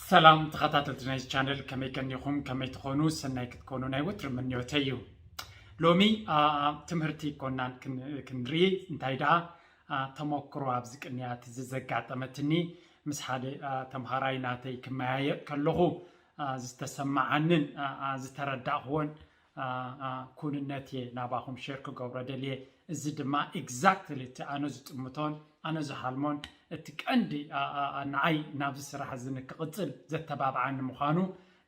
ሰላም ተኸታተልቲ ናይዚ ቻነል፣ ከመይ ቀኒኹም? ከመይ ትኾኑ? ሰናይ ክትኮኑ ናይ ወትሪ ምንዮተይ እዩ። ሎሚ ትምህርቲ ኮናን ክንርኢ፣ እንታይ ደኣ ተመክሮ ኣብዚ ቅንያት እዚ ዘጋጠመትኒ፣ ምስ ሓደ ተምሃራይ ናተይ ክመያየጥ ከለኹ ዝተሰማዓንን ዝተረዳእኽዎን ኩንነት እየ ናባኹም ሸር ክገብሮ ደልየ። እዚ ድማ exactly እቲ ኣነ ዝጥምቶን ኣነ ዝሓልሞን እቲ ቀንዲ ንዓይ ናብዚ ስራሕ እዚ ንክቕፅል ዘተባብዓኒ ምዃኑ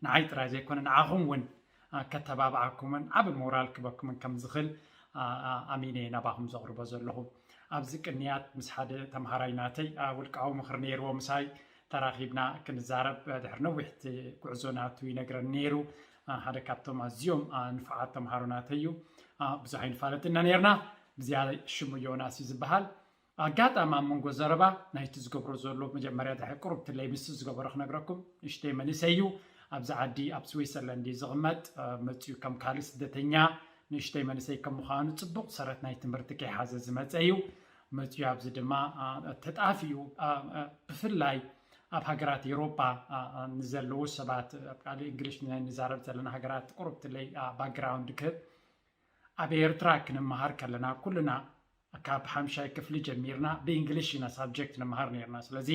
ንዓይ ጥራይ ዘይኮነ ንዓኹም እውን ከተባብዓኩምን ዓብ ሞራል ክበኩምን ከም ዝኽእል ኣሚነ እየ ናባኹም ዘቕርቦ ዘለኹ። ኣብዚ ቅንያት ምስ ሓደ ተምሃራይ ናተይ ውልቃዊ ምኽሪ ነይርዎ ምሳይ ተራኺብና ክንዛረብ ድሕሪ ነዊሕ እቲ ጉዕዞ ናቱ ይነግረኒ ነይሩ። ሓደ ካብቶም ኣዝዮም ንፉዓት ተምሃሮ ናተይ እዩ። ብዙሕ ኣይንፋለጥ እና ነይርና። ብዝያዳ ሽሙ ዮናስ እዩ ዝበሃል። ኣጋጣሚ ኣብ መንጎ ዘረባ ናይቲ ዝገብሮ ዘሎ መጀመርያ ድሕሪ ቁሩብ ትለይ ምስ ዝገበሮ ክነግረኩም። ንእሽተይ መንእሰይ እዩ። ኣብዚ ዓዲ ኣብ ስዊሰርላንድ እዩ ዝቕመጥ። መፅኡ ከም ካልእ ስደተኛ ንእሽተይ መንእሰይ ከም ምዃኑ ፅቡቕ ሰረት ናይ ትምህርቲ ከይሓዘ ዝመፀ እዩ። መፅኡ ኣብዚ ድማ ተጣፊኡ ብፍላይ ኣብ ሃገራት ኤውሮጳ ንዘለዉ ሰባት ኣብ ካልእ እንግሊሽ ንዛረብ ዘለና ሃገራት ቁሩብ ትለይ ባክግራውንድ ክህብ። ኣብ ኤርትራ ክንመሃር ከለና ኩልና ካብ ሓምሻይ ክፍሊ ጀሚርና ብእንግሊሽ ኢና ሳብጀክት ንምሃር ነርና። ስለዚ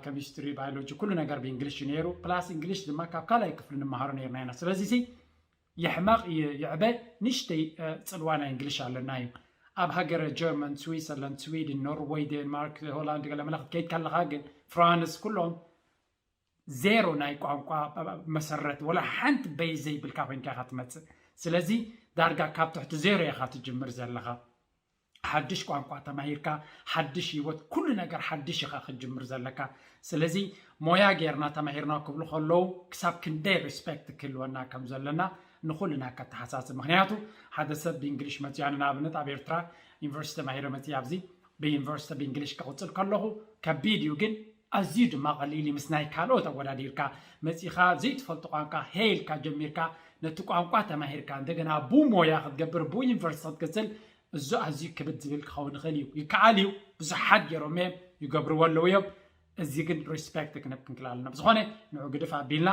ኬሚስትሪ፣ ባዮሎጂ ኩሉ ነገር ብእንግሊሽ እዩ ነይሩ። ፕላስ እንግሊሽ ድማ ካብ ካልኣይ ክፍሊ ንምሃሮ ነርና ኢና። ስለዚ ሲ የሕመቕ ይዕበ ንእሽተይ ፅልዋ ናይ እንግሊሽ ኣለና እዩ። ኣብ ሃገረ ጀርመን፣ ስዊሰርላንድ፣ ስዊድን፣ ኖርወይ፣ ዴንማርክ፣ ሆላንድ ገለ መለ ክትከይድ ከለኻ ግን ፍራንስ ኩሎም ዜሮ ናይ ቋንቋ መሰረት ወላ ሓንቲ በይ ዘይብልካ ኮይንካ ኢኻ ትመፅእ። ስለዚ ዳርጋ ካብ ትሕቲ ዜሮ ኢኻ ትጅምር ዘለኻ። ሓድሽ ቋንቋ ተማሂርካ ሓድሽ ህይወት ኩሉ ነገር ሓድሽ ኢኻ ክትጅምር ዘለካ። ስለዚ ሞያ ጌርና ተማሂርና ክብሉ ከለዉ ክሳብ ክንደይ ሪስፔክት ክህልወና ከም ዘለና ንኹልና ከተሓሳስብ። ምክንያቱ ሓደ ሰብ ብእንግሊሽ መፅኡ፣ ኣነ ንኣብነት ኣብ ኤርትራ ዩኒቨርሲቲ ተማሂረ መፅእ ኣብዚ ብዩኒቨርሲቲ ብእንግሊሽ ክቕፅል ከለኹ ከቢድ እዩ፣ ግን ኣዝዩ ድማ ቀሊል እዩ ምስ ናይ ካልኦት ኣወዳዲርካ። መፂኻ ዘይትፈልጦ ቋንቋ ሄ ኢልካ ጀሚርካ ነቲ ቋንቋ ተማሂርካ እንደገና ብኡ ሞያ ክትገብር ብኡ ዩኒቨርሲቲ ክትቅፅል እዚ ኣዝዩ ክብድ ዝብል ክኸውን ይኽእል እዩ። ይከኣል እዩ፣ ብዙሓት ገይሮም እዮም ይገብርዎ ኣለዉ እዮም። እዚ ግን ሪስፔክት ክንህብ ክንክእል ኣለና። ብዝኾነ ንዑ ግድፍ ኣቢልና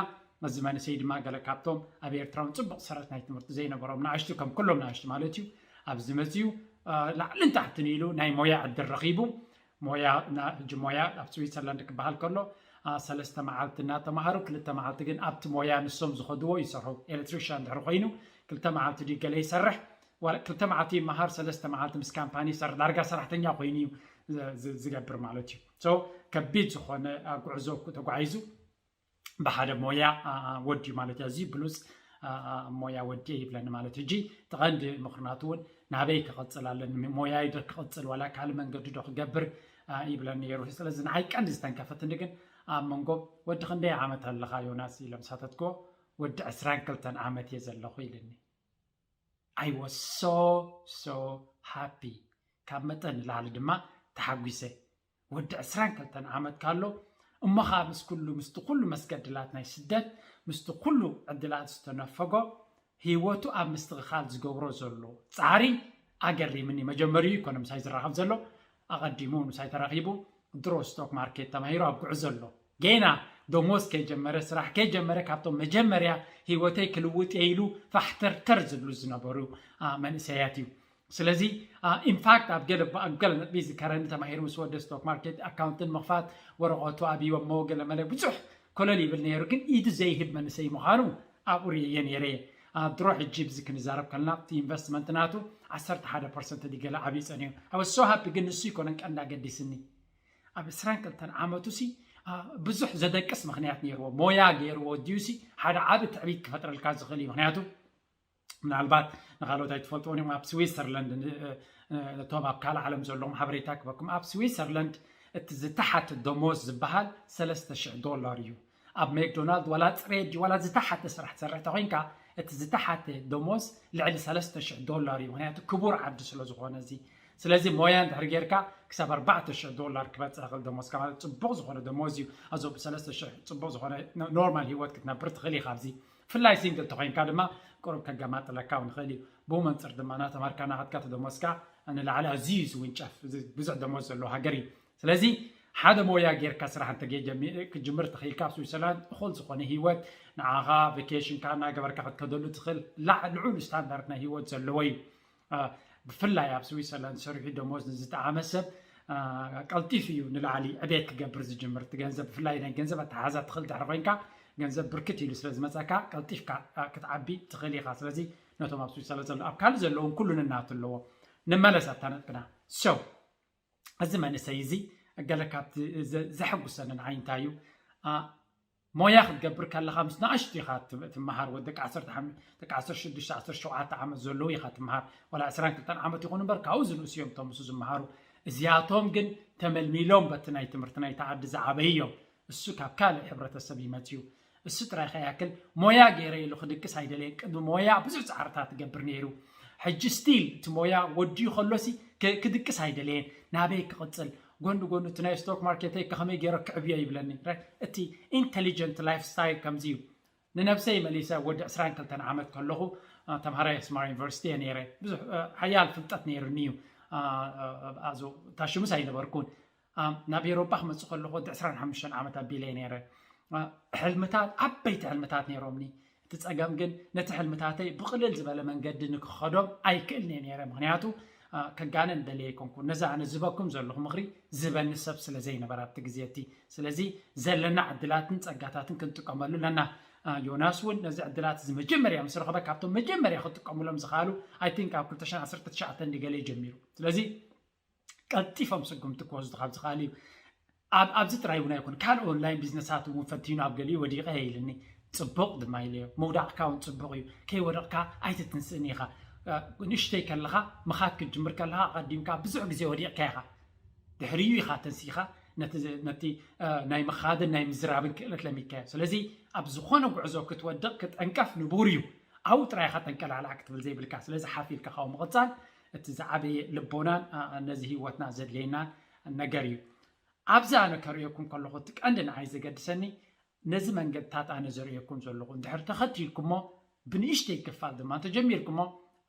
እዚ መንእሰይ ድማ ገለ ካብቶም ኣብ ኤርትራ እውን ፅቡቕ ሰረት ናይ ትምህርቲ ዘይነበሮም ንኣሽቱ ከም ኩሎም ንኣሽቱ ማለት እዩ ኣብዚ መፅኡ ላዕልን ታሕትን ኢሉ ናይ ሞያ ዕድል ረኺቡ ሞያ ሕጂ ሞያ ኣብ ስዊትዘርላንድ ክበሃል ከሎ ሰለስተ መዓልቲ እናተምሃሩ ክልተ መዓልቲ ግን ኣብቲ ሞያ ንሶም ዝኸድዎ ይሰርሑ። ኤሌክትሪሽያን ድሕሪ ኮይኑ ክልተ መዓልቲ ድዩ ገለ ይሰርሕ፣ ክልተ መዓልቲ ይመሃር፣ ሰለስተ መዓልቲ ምስ ካምፓኒ ይሰርሕ። ዳርጋ ሰራሕተኛ ኮይኑ እዩ ዝገብር ማለት እዩ። ከቢድ ዝኾነ ጉዕዞ ተጓዒዙ ብሓደ ሞያ ወዲ ማለት እዩ። ኣዝዩ ብሉፅ ሞያ ወዲ ይብለኒ ማለት እዩ። ሕጂ ተቐንዲ ምኽርናቱ እውን ናበይ ክቐፅል ኣለኒ፣ ሞያይ ዶ ክቐፅል ዋላ ካልእ መንገዲ ዶ ክገብር ይብለኒ ነይሩ። ስለዚ ንዓይ ቀንዲ ዝተንከፈትኒ ግን ኣብ መንጎ ወዲ ክንደይ ዓመት ኣለኻ ዮናስ ኢለ ምስ ሓተትክዎ ወዲ ዕስራን ክልተን ዓመት እየ ዘለኹ ኢልኒ። I was so so happy፣ ካብ መጠን ንላዕሊ ድማ ተሓጒሰ። ወዲ ዕስራን ክልተን ዓመት ካሎ እሞ ኸዓ ምስ ኩሉ ምስቲ ኩሉ መስገድላት ናይ ስደት ምስቲ ኩሉ ዕድላት ዝተነፈጎ ህይወቱ ኣብ ምስትኽኻል ዝገብሮ ዘሎ ፃዕሪ ኣገሪምኒ። መጀመሪኡ ይኮነ ምሳይ ዝራኸብ ዘሎ፣ ኣቐዲሙ ምሳይ ተራኺቡ ድሮ ስቶክ ማርኬት ተማሂሩ ኣብ ጉዕዞ ኣሎ። ጌና ደሞዝ ከይጀመረ ስራሕ ከይጀመረ ካብቶም መጀመርያ ህይወተይ ክልውጥ እየ ኢሉ ፋሕተርተር ዝብሉ ዝነበሩ መንእሰያት እዩ። ስለዚ ኢንፋክት ኣብ ገለ ኣብ ገለ ነጥቢ ዝከረኒ ተማሂሩ ምስ ወደ ስቶክ ማርኬት ኣካውንትን ምኽፋት ወረቐቱ ኣብይወሞ ገለ መለ ብዙሕ ኮለል ይብል ነይሩ፣ ግን ኢዱ ዘይህብ መንእሰይ ምዃኑ ኣብኡ ርእየ ነይረ። ድሮ ሕጂ ብዚ ክንዛረብ ከለና እቲ ኢንቨስትመንት ናቱ ዓሰርተ ሓደ ፐርሰንት ድገለ ዓብዩ ጸኒሑ። I was so happy፣ ግን ንሱ ይኮነን ቀንዲ ኣገዲስኒ። ኣብ ዕስራን ክልተን ዓመቱ ሲ ብዙሕ ዘደቅስ ምኽንያት ነይርዎ። ሞያ ገይርዎ ድዩ ሲ ሓደ ዓቢ ትዕቢት ክፈጥረልካ ዝኽእል እዩ። ምኽንያቱ ምናልባት ንኻልኦት ኣይትፈልጥዎን እዮም። ኣብ ስዊሰርላንድ ነቶም ኣብ ካልእ ዓለም ዘለዎም ሓበሬታ ክበኩም። ኣብ ስዊሰርላንድ እቲ ዝተሓተ ደሞዝ ዝበሃል ሰለስተ ሽሕ ዶላር እዩ። ኣብ ሜክዶናልድ ዋላ ፅሬት ድዩ ዋላ ዝተሓተ ስራሕ ትሰርሕ ተኮይንካ እቲ ዝተሓተ ደሞዝ ልዕሊ ሰለስተ ሽሕ ዶላር እዩ። ምክንያቱ ክቡር ዓዲ ስለ ዝኾነ እዚ። ስለዚ ሞያ እንድሕር ጌርካ ክሳብ ኣርባዕተ ሽሕ ዶላር ክበፅሕ ይኽእል ደሞዝካ ማለት ፅቡቕ ዝኾነ ደሞዝ እዩ። ኣዞ ብሰለስተ ሽሕ ፅቡቕ ዝኾነ ኖርማል ህይወት ክትነብር ትኽእል ኢኻ ኣብዚ። ብፍላይ ሲንግል ተኮይንካ ድማ ቁሩብ ከገማጥለካ እውን ይኽእል እዩ። ብኡ መንፅር ድማ እናተማርካ እናኸድካ እቲ ደሞዝካ ንላዕሊ ኣዝዩ እዩ ዝውንጨፍ። እዚ ብዙሕ ደሞዝ ዘለዎ ሃገር እዩ። ስለዚ ሓደ ሞያ ጌርካ ስራሕ እንተ ጀሚ- ክትጅምር ትኽኢልካ ኣብ ስዊዘርላንድ እኹል ዝኾነ ህይወት ንዓኻ ቬኬሽንካ እናገበርካ ክትከደሉ ትኽእል ላዕ- ልዑል ስታንዳርድ ናይ ህይወት ዘለዎ እዩ። ብፍላይ ኣብ ስዊዘርላንድ ሰሪሑ ደሞዝ ንዝጠዓመ ሰብ ቀልጢፍ እዩ ንላዕሊ ዕቤት ክገብር ዝጅምር። እቲ ገንዘብ ብፍላይ ናይ ገንዘብ ኣተሓዛ ትኽእል ድሕሪ ኮይንካ ገንዘብ ብርክት ኢሉ ስለ ዝመፀካ ቀልጢፍካ ክትዓቢ ትኽእል ኢኻ። ስለዚ ነቶም ኣብ ስዊዘርላንድ ዘሎ ኣብ ካልእ ዘለዎም ኩሉ ንናቱ ኣለዎ። ንመለስ ኣብታ ነጥብና። So እዚ መንእሰይ እዚ ገለ ካብቲ ዘ- ዘሐጉሰኒ ንዓይ እንታይ እዩ ሞያ ክትገብር ከለኻ ምስ ንኣሽቱ ኢኻ ትመሃር ወ ደቂ ዓሰርተ ሓሙሽተ ዓመት ዘለዉ ኢኻ ትመሃር ወላ ዕስራን ክልተን ዓመት ይኹን እምበር ካብኡ ዝንእሱ እዮም እቶም ምስ ዝመሃሩ። እዚኣቶም ግን ተመልሚሎም በቲ ናይ ትምህርቲ ናይቲ ዓዲ ዝዓበዩ እዮም። እሱ ካብ ካልእ ሕብረተሰብ ይመፅዩ። እሱ ጥራይ ከይኣክል ሞያ ገይረ ኢሉ ክድቅስ ኣይደለየን። ቅድሚ ሞያ ብዙሕ ፃዕርታት ትገብር ነይሩ። ሕጂ ስቲል እቲ ሞያ ወዲኡ ከሎሲ ክድቅስ ኣይደለየን። ናበይ ክቕፅል ጎኒ ጎኒ እቲ ናይ ስቶክ ማርኬተይ ከኸመይ ገይረ ክዕብዮ ይብለኒ። እቲ ኢንቴሊጀንት ላይፍ ስታይል ከምዚ እዩ። ንነብሰይ መሊሰ ወዲ ዕስራን ክልተን ዓመት ከለኹ ተምሃራይ ኣስመራ ዩኒቨርሲቲ እየ ነይረ። ብዙሕ ሓያል ፍልጠት ነይሩኒ እዩ። ኣዞ ታሽሙስ ኣይነበርኩን። ናብ ኤሮጳ ክመፅእ ከለኹ ወዲ ዕስራን ሓሙሽተን ዓመት ኣቢለ እየ ነይረ። ሕልምታት ዓበይቲ ሕልምታት ነይሮምኒ። እቲ ፀገም ግን ነቲ ሕልምታተይ ብቕልል ዝበለ መንገዲ ንክኸዶም ኣይክእልን እየ ነይረ። ምክንያቱ ከጋነን ደልየ ኣይኮንኩን። ነዚ ኣነ ዝበኩም ዘለኹ ምኽሪ ዝበኒ ሰብ ስለ ዘይነበረ ኣብቲ ግዜ እቲ። ስለዚ ዘለና ዕድላትን ፀጋታትን ክንጥቀመሉ ኣለና። ዮናስ እውን ነዚ ዕድላት እዚ መጀመርያ ምስ ረኸበ ካብቶም መጀመርያ ክጥቀሙሎም ዝኽኣሉ I think ኣብ ክልተ ሽሕን ዓሰርተ ትሽዓተን ገለ ጀሚሩ። ስለዚ ቀልጢፎም ስጉምቲ ክወስዱ ካብ ዝኽኣሉ እዩ። ኣብ ኣብዚ ጥራይ እውን ኣይኮነ ካልእ ኦንላይን ቢዝነሳት እውን ፈቲኑ ኣብ ገሊኡ ወዲቐ እየ ኢልኒ። ፅቡቕ ድማ ኢለዮ። ምውዳቕካ እውን ፅቡቕ እዩ። ከይወደቕካ ኣይትትንስእን ኢኻ። ንእሽተይ ከለኻ ምኻድ ክትጅምር ከለኻ ኣቐዲምካ ብዙሕ ግዜ ወዲቕካ ኢኻ። ድሕሪኡ ኢኻ ተንሲኻ ነቲ ናይ ምኻድን ናይ ምዝራብን ክእለት ለሚድካዮ። ስለዚ ኣብ ዝኾነ ጉዕዞ ክትወድቕ ክጠንቀፍ ንቡር እዩ። ኣብኡ ጥራይ ኢኻ ጠንቀላዕላዕ ክትብል ዘይብልካ። ስለዚ ሓፍ ኢልካ ካብኡ ምቕፃል እቲ ዝዓበየ ልቦናን ነዚ ህይወትና ዘድልየና ነገር እዩ። ኣብዚ ኣነ ከርእየኩም ከለኹ እቲ ቀንዲ ንዓይ ዘገድሰኒ ነዚ መንገድታት ኣነ ዘርእየኩም ዘለኹ እንድሕር ተኸቲልኩሞ ብንእሽተይ ክፋል ድማ እንተጀሚርኩሞ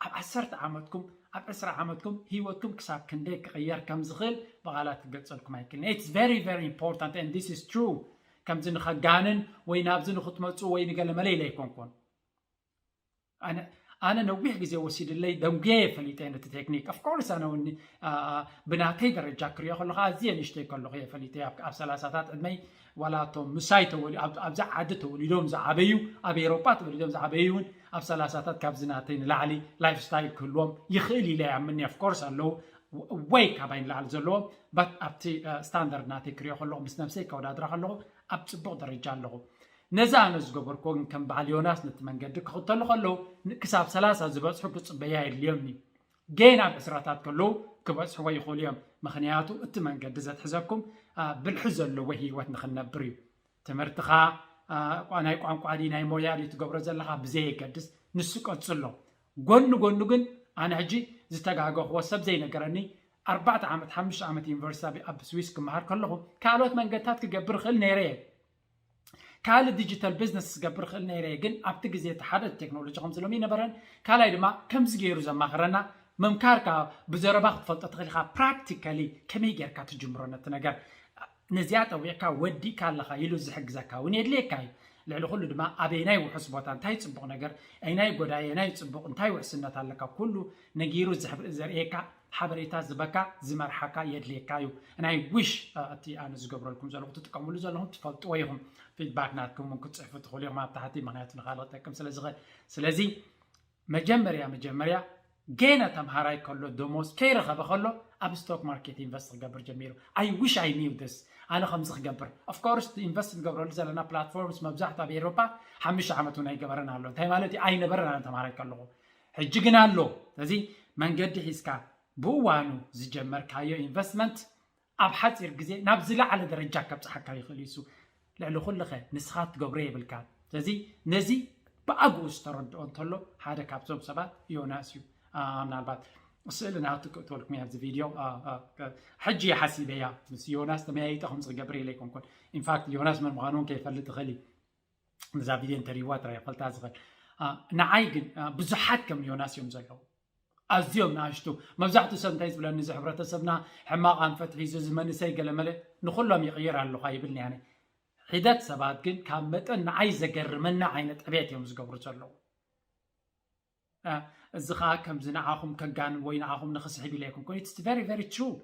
ኣብ ዓሰርተ ዓመትኩም ኣብ ዕስራ ዓመትኩም ህይወትኩም ክሳብ ክንደይ ክቕየር ከም ዝኽእል ብቓላት ክገልጸልኩም ኣይክእልን። It's very very important and this is true። ከምዚ ንኸጋንን ወይ ናብዚ ንክትመፁ ወይ ንገለመለ ኢለ ኣይኮንኩን። ኣነ ኣነ ነዊሕ ግዜ ወሲድለይ ደንጉየ ፈሊጠ ነቲ ቴክኒክ። Of course ኣነ እውን ብናተይ ደረጃ ክሪኦ ከለኹ ኣዝየ ንእሽተይ ከለኹ እየ ፈሊጠ። ኣብ ሰላሳታት ዕድመይ ዋላ እቶም ምሳይ ተወሊ ኣብዛ ዓዲ ተወሊዶም ዝዓበዩ ኣብ ኤሮጳ ተወሊዶም ዝዓበዩ እውን ኣብ ሰላሳታት ካብዚ ናተይ ንላዕሊ ላይፍ ስታይል ክህልዎም ይኽእል ኢለ ይኣምን። Of course ኣለዉ ወይ ካባይ ንላዕሊ ዘለዎም but ኣብቲ ስታንዳርድ ናተይ ክሪኦ ከለኹ ምስ ነብሰይ ከወዳድራ ከለኹ ኣብ ፅቡቕ ደረጃ ኣለኹ። ነዚ ኣነ ዝገበርክዎ ግን ከም በዓል ዮናስ ነቲ መንገዲ ክኽተሉ ከለዉ ክሳብ ሰላሳ ዝበፅሑ ክፅበያ የድልዮም እዩ። ጌና ኣብ ዕስራታት ከለዉ ክበፅሕዎ ይኽእሉ እዮም። ምኽንያቱ እቲ መንገዲ ዘትሕዘኩም ብልሒ ዘለዎ ህይወት ንኽንነብር እዩ። ትምህርትኻ ናይ ቋንቋ ድዩ ናይ ሞያ ድዩ ትገብሮ ዘለኻ ብዘየገድስ ንሱ ቀፅሎ። ጎኒ ጎኒ ግን ኣነ ሕጂ ዝተጋገኽዎ ሰብ ዘይነገረኒ ኣርባዕተ ዓመት ሓሙሽተ ዓመት ዩኒቨርሲቲ ኣብ ስዊስ ክመሃር ከለኹ ካልኦት መንገድታት ክገብር እኽእል ነይረ እየ። ካልእ ዲጂታል ቢዝነስ ክገብር እኽእል ነይረ እየ፣ ግን ኣብቲ ግዜ እቲ ሓደ ቴክኖሎጂ ከምዚ ሎሚ ይነበረን ካልኣይ ድማ ከምዚ ገይሩ ዘማኽረና ምምካርካ ብዘረባ ክትፈልጦ ትኽእል ኢኻ። ፕራክቲካሊ ከመይ ጌርካ ትጅምሮ ነቲ ነገር ነዚኣ ጠዊዕካ ወዲእካ ኣለኻ ኢሉ ዝሕግዘካ እውን የድልየካ እዩ። ልዕሊ ኩሉ ድማ ኣበየናይ ውሑስ ቦታ እንታይ ፅቡቕ ነገር ኣይናይ ጎዳየ ናይ ፅቡቕ እንታይ ውሕስነት ኣለካ ኩሉ ነጊሩ ዘርእየካ ሓበሬታ ዝበካ ዝመርሓካ የድልየካ እዩ። ናይ ዊሽ እቲ ኣነ ዝገብረልኩም ዘለኹ ትጥቀምሉ ዘለኹም ትፈልጥዎ ኢኹም። ፊድባክ ናትኩም እውን ክትፅሕፉ ትኽእሉ ኢኹም ኣብ ታሕቲ ምክንያቱ ንካልእ ክጠቅም ስለ ዝኽእል። ስለዚ መጀመርያ መጀመርያ ገና ተምሃራይ ከሎ ደሞዝ ከይረኸበ ከሎ ኣብ ስቶክ ማርኬት ኢንቨስት ክገብር ጀሚሩ። I wish I knew this። ኣነ ከምዚ ክገብር of course ኢንቨስት ንገብረሉ ዘለና ፕላትፎርምስ መብዛሕቱ ኣብ ኤሮፓ ሓሙሽተ ዓመት እውን ኣይገበረን ኣሎ። እንታይ ማለት እዩ? ኣይነበረን ኣነ ተምሃራይ ከለኹ። ሕጂ ግን ኣሎ። ስለዚ መንገዲ ሒዝካ ብእዋኑ ዝጀመርካዮ ኢንቨስትመንት ኣብ ሓፂር ግዜ ናብ ዝለዓለ ደረጃ ከብፅሓካ ይኽእል እዩ። ልዕሊ ኩልኸ ንስኻ ትገብሮ የብልካ። ስለዚ ነዚ ብኣግኡ ዝተረድኦ እንተሎ ሓደ ካብዞም ሰባት ዮናስ እዩ። ምናልባት ስእሊ ናቱ ክእትወልኩም እያ ኣብዚ ቪድዮ። ሕጂ እየ ሓሲበያ ምስ ዮናስ ተመያይጠ ከምዚ ክገብር ኢለ ኣይኮንኩን። ኢንፋክት ዮናስ መን ምዃኑ እውን ከይፈልጥ ይኽእል እዩ። ነዛ ቪድዮ እንተሪእዋ ጥራይ ይፈልጣ ዝኽእል። ንዓይ ግን ብዙሓት ከም ዮናስ እዮም ዘለዉ። ኣዝዮም ንኣሽቱ። መብዛሕትኡ ሰብ እንታይ ዝብለኒ፣ እዚ ሕብረተሰብና ሕማቕ ኣንፈት ሒዙ፣ እዚ መንእሰይ ገለመለ፣ ንኹሎም ይቕይር ኣለኹ ኣይብልኒ ኣነ። ሒደት ሰባት ግን ካብ መጠን ንዓይ ዘገርመና ዓይነት ዕቤት እዮም ዝገብሩ ዘለዉ። እዚ ከዓ ከምዚ ንዓኹም ከጋንብ ወይ ንዓኹም ንኽስሕብ ኢለ ኣይኮንኩን። It's very very true።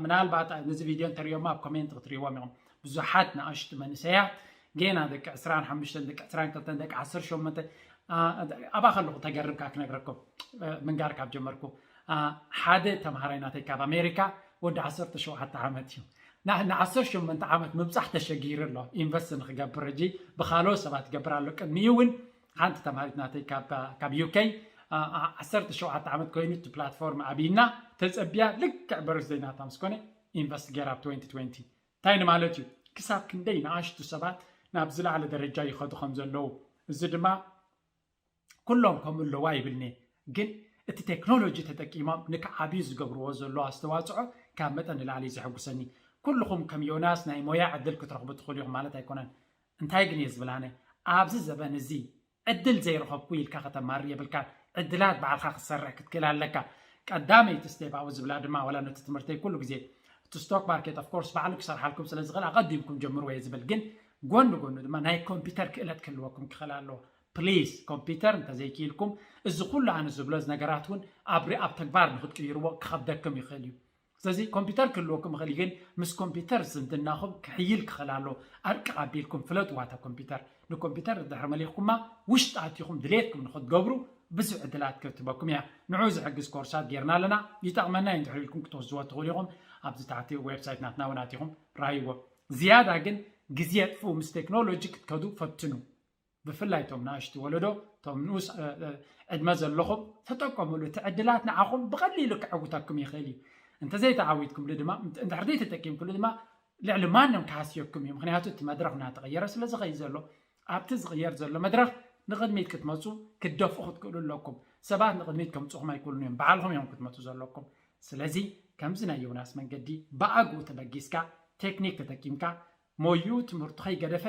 ምናልባት ነዚ ቪድዮ እንተሪኦማ ኣብ ኮሜንት ክትሪእዎም ኢኹም። ብዙሓት ንኣሽቱ መንእሰያት ገና ደቂ ዕስራን ሓሙሽተን፣ ደቂ ዕስራን ክልተን፣ ደቂ ዓሰርተ ሸሞንተ፣ ኣባ ከለኹ ተገርምካ ክነግረኩም፣ ምንጋር ካብ ጀመርኩ። ሓደ ተምሃራይ ናተይ ካብ ኣሜሪካ ወዲ ዓሰርተ ሸውዓተ ዓመት እዩ። ንዓሰርተ ሸሞንተ ዓመት ምብፃሕ ተሸጊሩ ኣሎ። ኢንቨስት ንክገብር ሕጂ ብካልኦት ሰባት ይገብር ኣሎ። ቅድሚኡ እውን ሓንቲ ተምሃሪት ናተይ ካብ ዩኬ ዓሰርተ ሸውዓተ ዓመት ኮይኑ እቲ ፕላትፎርም ኣብይና ተፀቢያ ልክዕ በርዝደይ ናታ ምስ ኮነ ኢንቨስት ገይራ ኣብ ትወንቲ ትወንቲ። እንታይ ንማለት እዩ? ክሳብ ክንደይ ንኣሽቱ ሰባት ናብ ዝለዓለ ደረጃ ይኸዱ ከም ዘለዉ። እዚ ድማ ኩሎም ከምኡ ኣለዉ ኣይብልኒ፣ ግን እቲ ቴክኖሎጂ ተጠቂሞም ንክዓብዩ ዝገብርዎ ዘሎ ኣስተዋፅኦ ካብ መጠን ንላዕሊ እዩ ዘሐጉሰኒ። ኩልኹም ከም ዮናስ ናይ ሞያ ዕድል ክትረኽቡ ትኽእሉ ኢኹም ማለት ኣይኮነን። እንታይ ግን እየ ዝብል ኣነ፣ ኣብዚ ዘበን እዚ ዕድል ዘይረኸብኩ ኢልካ ከተማርር የብልካን። ዕድላት ባዕልኻ ክትሰርሕ ክትክእል ኣለካ። ቀዳመይቲ ስቴፕ ኣብኡ ዝብላ ድማ ዋላ ነቲ ትምህርተይ ኩሉ ግዜ እቲ ስቶክ ማርኬት ኦፍ ኮርስ ባዕሉ ክሰርሓልኩም ስለ ዝኽእል ኣቐዲምኩም ጀምርዎ እየ ዝብል፣ ግን ጎኒ ጎኒ ድማ ናይ ኮምፒውተር ክእለት ክህልወኩም ክኽእል ኣለዎ። ፕሊዝ ኮምፒውተር እንተዘይክኢልኩም እዚ ኩሉ ኣነ ዝብሎ ነገራት እውን ኣብ ሪ- ኣብ ተግባር ንክትቅይርዎ ክኸብደኩም ይኽእል እዩ። ስለዚ ኮምፒውተር ክህልወኩም ይኽእል እዩ፣ ግን ምስ ኮምፒውተር ዝምድናኹም ክሕይል ክኽእል ኣለዎ። ኣርቅቕ ኣቢልኩም ፍለጥዋ እታ ኮምፒውተር። ንኮምፒውተር ድሕሪ መሊኽኩማ ውሽጢ ኣቲኹም ድሌትኩም ንክትገብሩ ብዙሕ ዕድላት ክትህበኩም እያ። ንዑ ዝሕግዝ ኮርሳት ጌርና ኣለና፣ ይጠቕመና እዩ እንድሕር ኢልኩም ክትወስድዎ ትኽእሉ ኢኹም። ኣብዚ ታሕቲ ዌብሳይት ናትና እውን ኣቲኹም ረኣይዎ። ዝያዳ ግን ግዜ የጥፍኡ ምስ ቴክኖሎጂ ክትከዱ ፈትኑ። ብፍላይ እቶም ንኣሽቱ ወለዶ፣ እቶም ንኡስ እ፣ እ፣ ዕድመ ዘለኹም ተጠቀሙሉ። እቲ ዕድላት ንዓኹም ብቐሊሉ ክዕውተኩም ይኽእል እዩ። እንተዘይተዓዊትኩምሉ ድማ፣ እንተ- እንድሕር ዘይተጠቂምኩሉ ድማ ልዕሊ ማንም ክሃስየኩም እዩ። ምክንያቱ እቲ መድረኽ እናተቐየረ ስለ ዝኸይድ ዘሎ፣ ኣብቲ ዝቕየር ዘሎ መድረኽ ንቕድሚት ክትመፁ ክትደፍኡ ክትክእሉ ኣለኩም። ሰባት ንቕድሚት ከምፅኹም ኣይክእሉን እዮም፣ ባዕልኹም እዮም ክትመፁ ዘለኩም። ስለዚ ከምዚ ናይ ዮናስ መንገዲ ብኣግኡ ተበጊስካ ቴክኒክ ተጠቂምካ ሞዩ ትምህርቱ ከይገደፈ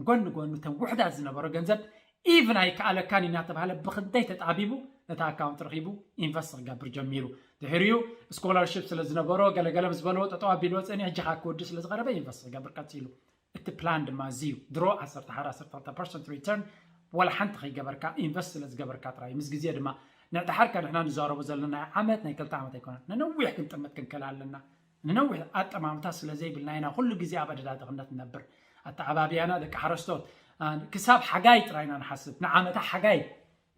ጎኒ ጎኒ እተን ውሕዳት ዝነበሮ ገንዘብ ኢቭን ኣይከኣለካን እናተባሃለ ብክንደይ ተጣቢቡ ነቲ ኣካውንት ረኺቡ ኢንቨስት ክገብር ጀሚሩ። ድሕሪኡ ስኮላርሽፕ ስለ ዝነበሮ ገለገለ ምስ በልዎ ጠጠው ኣቢልዎ ጸኒሑ፣ ሕጂ ከዓ ክወዲ ስለ ዝቐረበ ኢንቨስት ክገብር ቀጺሉ። እቲ ፕላን ድማ እዚ እዩ። ድሮ ዓሰርተ ሓደ ዓሰርተ ክልተ ፐርሰንት ሪተርን ዋላ ሓንቲ ከይገበርካ ኢንቨስት ስለ ዝገበርካ ጥራይ። ምስ ግዜ ድማ ንድሓርካ ንሕና ንዛረቦ ዘለና ናይ ዓመት ናይ ክልተ ዓመት ኣይኮነን፣ ንነዊሕ ክንጥምት ክንክእል ኣለና። ንነዊሕ ኣጠማምታ ስለ ዘይብልና ኢና ኩሉ ግዜ ኣብ ኣደዳ ድኽነት ንነብር። ኣተዓባብያና ደቂ ሓረስቶት፣ አ፣ ክሳብ ሓጋይ ጥራይ ኢና ንሓስብ። ንዓመታ ሓጋይ፣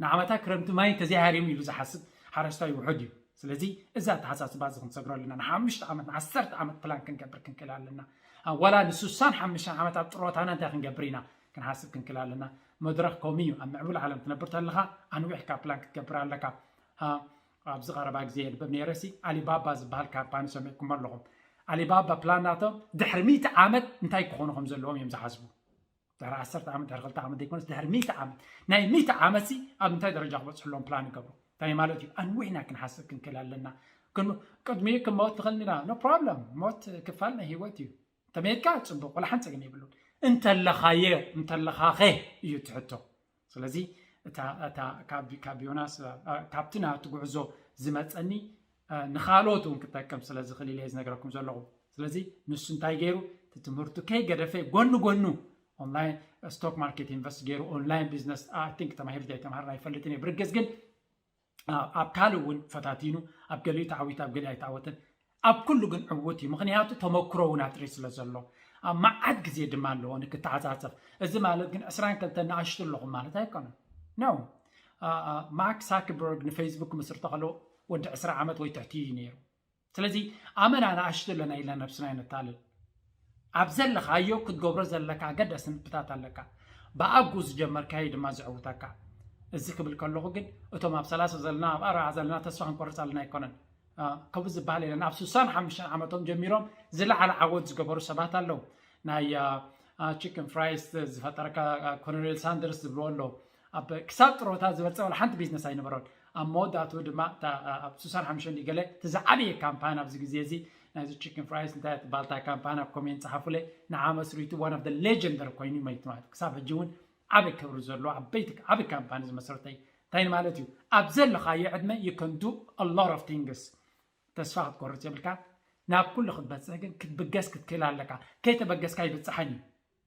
ንዓመታ ክረምቲ ማይ እንተዘይሃሪሙ ኢሉ ዝሓስብ ሓረስታይ ውሑድ እዩ። ስለዚ እዚ ኣተሓሳስባ እዚ ክንሰግሮ ኣለና። ንሓሙሽተ ዓመት፣ ንዓሰርተ ዓመት ፕላን ክንገብር ክንክእል ኣለና። አ፣ ዋላ ንስሳን ሓሙሽተን ዓመት ኣብ ጥሮታና እንታይ ክንገብር ኢና ክንሓስብ ክንክእል ኣለና። መድረኽ ከምኡ እዩ። ኣብ ምዕቡል ዓለም ትነብር ተለኻ ኣንዊሕካ ፕላን ክትገብር ኣለካ። አ፣ ኣብዚ ቀረባ ግዜ የንብብ ነይረ ሲ፣ ኣሊባባ ዝበሃል ካምፓኒ ሰሚዕኩም ኣለኹም። ኣሊባባ ፕላን ናቶም ድሕሪ ሚእቲ ዓመት እንታይ ክኾኑ ከም ዘለዎም እዮም ዝሓስቡ። ድሕሪ ዓሰርተ ዓመት፣ ድሕሪ ክልተ ዓመት ዘይኮነስ ድሕሪ ሚእቲ ዓመት። ናይ ሚእቲ ዓመት ሲ ኣብ እንታይ ደረጃ ክበፅሑ ኣለዎም ፕላን ይገብሩ። እንታይ ማለት እዩ? ኣንዊሕና ክንሓስብ ክንክእል ኣለና። ክን-፣ ቅድሚኡ ክመወት ንኽእል ኢና። ኖ ፕሮብለም። ሞት ክፋል ናይ ህይወት እዩ። እንተመይትካ ፅቡቅ፣ ወላ ሓንቲ ፀገም የብሉን። እንተለኻየ፣ እንተለኻኸ እዩ እቲ ሕቶ። ስለዚ እታ፣ እታ ካብ፣ ካብ ዮናስ፣ እ፣ ካብቲ ናቱ ጉዕዞ ዝመፀኒ፣ እ፣ ንኻልኦት እውን ክጠቅም ስለ ዝኽእል ኢለ ዝነግረኩም ዘለኹ። ስለዚ ንሱ እንታይ ገይሩ፣ እቲ ትምህርቱ ከይገደፈ ጎኒ ጎኑ ኦንላይን ስቶክ ማርኬት ኢንቨስት ገይሩ፣ ኦንላይን ቢዝነስ፣ ኣይ ቲንክ ተማሂሩ ዘይተማሃረ ኣይፈልጥን እየ። ብርግፅ ግን ኣ-፣ ኣብ ካልእ እውን ፈታቲኑ፣ ኣብ ገሊኡ ተዓዊቱ፣ ኣብ ገሊኡ ኣይተዓወተን። ኣብ ኩሉ ግን ዕዉት እዩ። ምኽንያቱ ተመክሮ እውን ኣጥርዩ ስለ ዘሎ። ኣብ መዓት ግዜ ድማ ኣለዎ ንክተዓጻጸፍ። እዚ ማለት ግን ዕስራን ክልተን ንኣሽቱ ኣለኹም ማለት ኣይኮነን። ኖ። ኣ-፣ ኣ-፣ ማርክ ሳክበርግ ንፌስቡክ ክምስርቶ ከሎ ወዲ ዕስራ ዓመት ወይ ትሕቲ እዩ ነይሩ። ስለዚ ኣመና ንኣሽቱ ኣለና ኢልና ነብስና ኣይነታልል። ኣብ ዘለኻዮ ክትገብሮ ዘለካ ኣገዳሲ ንጥብታት ኣለካ። ብኣግኡ ዝጀመርካዮ ድማ ዘዕውተካ። እዚ ክብል ከለኹ ግን እቶም ኣብ ሰላሳ ዘለና፣ ኣብ ኣርብዓ ዘለና ተስፋ ክንቆርፅ ኣለና ኣይኮነን። አ፣ ከምኡ ዝበሃል የለን። ኣብ ስሳን ሓሙሽተን ዓመቶም ጀሚሮም ዝለዓለ ዓወት ዝገበሩ ሰባት ኣለዉ። ናይ፣ አ፣ አ፣ ቺክን ፍራይስ ዝፈጠረካ፣ አ፣ ኮሎኔል ሳንደርስ ዝብልዎ ኣለዉ። ኣብ ክሳብ ጥሮታ ዝበፀ ዋላ ሓንቲ ቢዝነስ ኣይነበሮን። ኣብ መወዳእትኡ ድማ እታ፣ አ፣ ኣብ ስሳን ሓሙሽተን ገለ እቲ ዝዓበየ ካምፓኒ ኣብዚ ግዜ እዚ ናይዚ ቺክን ፍራይስ እንታይ ትበሃል እታ ካምፓኒ ኣብ ኮሜንት ጸሓፉለይ። ንዓ መስሪቱ one of the legendary ኮይኑ መይቱ ማለት እዩ። ክሳብ ሕጂ እውን ዓቢ ክብሪ ዘለዎ ዓበይቲ፣ ዓቢ ካምፓኒ ዝመስረተ እዩ። እንታይ ማለት እዩ? ኣብ ዘለኻዮ ዕድመ you can do a lot of things። ተስፋ ክትቆርፅ የብልካ። ናብ ኩሉ ክትበፅሕ ግን ክትብገስ ክትክእል ኣለካ። ከይተበገስካ ይብፅሓን እዩ።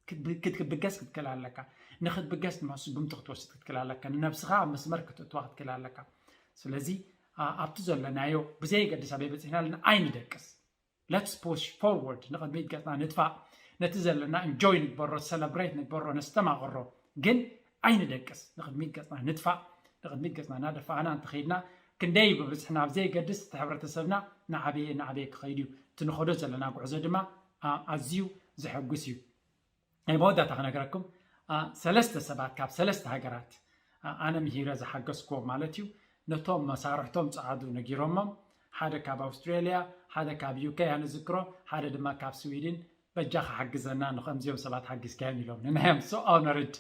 ክትብ- ክትብገስ ክትክእል ኣለካ። ንክትብገስ ድማ ስጉምቲ ክትወስድ ክትክእል ኣለካ። ንነብስኻ ኣብ መስመር ክትእትዋ ክትክእል ኣለካ። ስለዚ ኣብቲ ዘለናዮ ብዘየገድስ ኣበይ በፂሕና ኣለና ኣይንደቅስ። Let's push forward፣ ንቕድሚት ገፅና ንድፋእ። ነቲ ዘለና enjoy ንግበሮ፣ celebrate ንግበሮ፣ ነስተማቕሮ። ግን ኣይንደቅስ። ንቕድሚት ገፅና ንድፋእ። ንቕድሚት ገፅና እናደፋእና እንተኸይድና ክንደይ ብብዝሒ ናብ ዘየገድስ እቲ ሕብረተሰብና እናዓበየ እናዓበየ ክኸይድ እዩ። እቲ ንኸዶ ዘለና ጉዕዞ ድማ ኣዝዩ ዘሐጉስ እዩ። ናይ መወዳእታ ክነግረኩም ሰለስተ ሰባት ካብ ሰለስተ ሃገራት ኣነ ምሂረ ዝሓገዝክዎ ማለት እዩ። ነቶም መሳርሕቶም ፀዓዱ ነጊሮሞም፣ ሓደ ካብ ኣውስትሬልያ፣ ሓደ ካብ ዩኬ ኣነ ዝክሮ፣ ሓደ ድማ ካብ ስዊድን። በጃኻ ሓግዘና፣ ንከምዚኦም ሰባት ሓጊዝካዮም ኢሎም ንናዮም so honored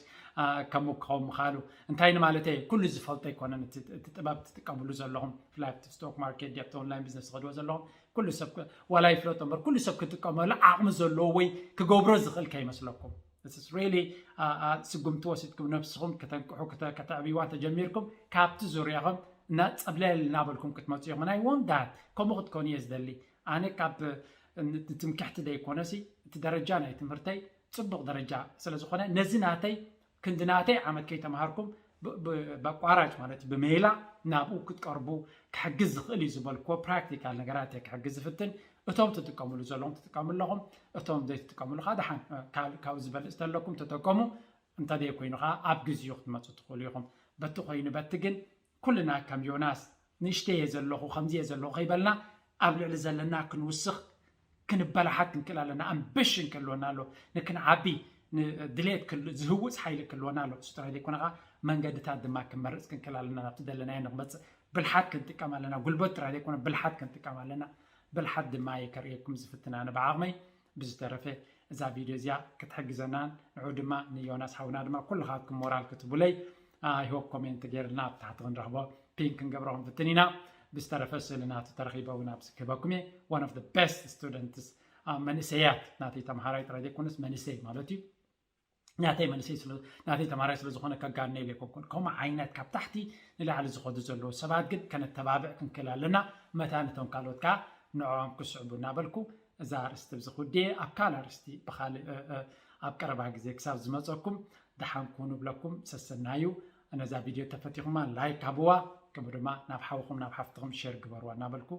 ከምኡ ክኸውን ምኻሉ። እንታይ ንማለተይ? ኩሉ ዝፈልጦ ኣይኮነን። እቲ ጥበብ ትጥቀምሉ ዘለኹም ብፍላይ ኣብቲ ስቶክ ማርኬት ድያ ኣብቲ ኦንላይን ቢዝነስ ዝኸድዎ ዘለኹም ኩሉ ሰብ ዋላ ይፍለጦ እምበር ኩሉ ሰብ ክጥቀመሉ ዓቕሚ ዘለዎ ወይ ክገብሮ ዝኽእል ከይመስለኩም። This is really ስጉምቲ ወሲድኩም ነብስኹም ከተንቅሑ ከተዕብይዋ ተጀሚርኩም ካብቲ ዙርያኹም እና ፀብለል እናበልኩም ክትመፁ ኢኹም። ናይ ወንዳት ከምኡ ክትኮኑ እየ ዝደሊ። ኣነ ካብ ትምክሕቲ ደይኮነሲ እቲ ደረጃ ናይ ትምህርተይ ፅቡቕ ደረጃ ስለዝኾነ ነዚ ናተይ ክንዲ ናተይ ዓመት ከይተምሃርኩም በቋራጭ ማለት ብሜላ ናብኡ ክትቀርቡ ክሕግዝ ዝኽእል እዩ ዝበልክዎ ፕራክቲካል ነገራት እየ ክሕግዝ ዝፍትን። እቶም ትጥቀምሉ ዘለኹም ትጥቀሙ ኣለኹም፣ እቶም ዘይትጥቀምሉ ከዓ ደሓን ካብኡ ዝበልፅ ተለኩም ተጠቀሙ። እንተዘይኮይኑ ከዓ ኣብ ግዜኡ ክትመፁ ትኽእሉ ኢኹም። በቲ ኮይኑ በቲ ግን ኩልና ከም ዮናስ ንእሽተይ እየ ዘለኹ ከምዚ እየ ዘለኹ ከይበልና ኣብ ልዕሊ ዘለና ክንውስኽ ክንበላሓት ክንክእል ኣለና። ኣምቢሽን ክህልወና ኣሎ፣ ንክንዓቢ ድሌት ዝህውፅ ሓይሊ ክህልወና ኣሎ። እሱ ጥራይ ዘይኮነ ከዓ መንገድታት ድማ ክንመርፅ ክንክእል ኣለና። ናብቲ ዘለናዮ ንክመፅእ ብልሓት ክንጥቀም ኣለና። ጉልበት ጥራይ ዘይኮነ ብልሓት ክንጥቀም ኣለና። ብልሓት ድማ እየ ከርእየኩም ዝፍትን ኣነ ብዓቕመይ። ብዝተረፈ እዛ ቪድዮ እዚኣ ክትሕግዘናን ንዑ ድማ ንዮናስ ሓውና ድማ ኩልኻትኩም ሞራል ክትቡለይ ኣይሆፕ ኮሜንት ገይርልና ኣብ ታሕቲ ክንረኽቦ ፒን ክንገብሮ ክንፍትን ኢና። ብዝተረፈ ስእሊ ናቱ ተረኺበ እውን ኣብዚ ክህበኩም እየ። One of the best students መንእሰያት ናተይ ተምሃራይ ጥራይ ዘይኮነስ መንእሰይ ማለት እዩ። ናተይ መንእሰይ ናተይ ተምሃራይ ስለዝኾነ ከጋነይ ዘይኮንኩን ከምኡ ዓይነት ካብ ታሕቲ ንላዕሊ ዝኸዱ ዘለዉ ሰባት ግን ከነተባብዕ ክንክእል ኣለና። መታን እቶም ካልኦት ከዓ ንዕኦም ክስዕቡ እናበልኩ እዛ ኣርእስቲ ብዚ ክውድየ ኣብ ካልእ ኣርእስቲ ብካልእ ኣብ ቀረባ ግዜ ክሳብ ዝመፀኩም ደሓን ኩኑ ብለኩም ሰሰናዩ። ነዛ ቪድዮ ተፈቲኹማ ላይክ ሃብዋ፣ ከምኡ ድማ ናብ ሓውኹም ናብ ሓፍትኹም ሸር ግበርዋ እናበልኩ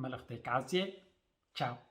መልእኽተይ ክዓፅየ። ቻው።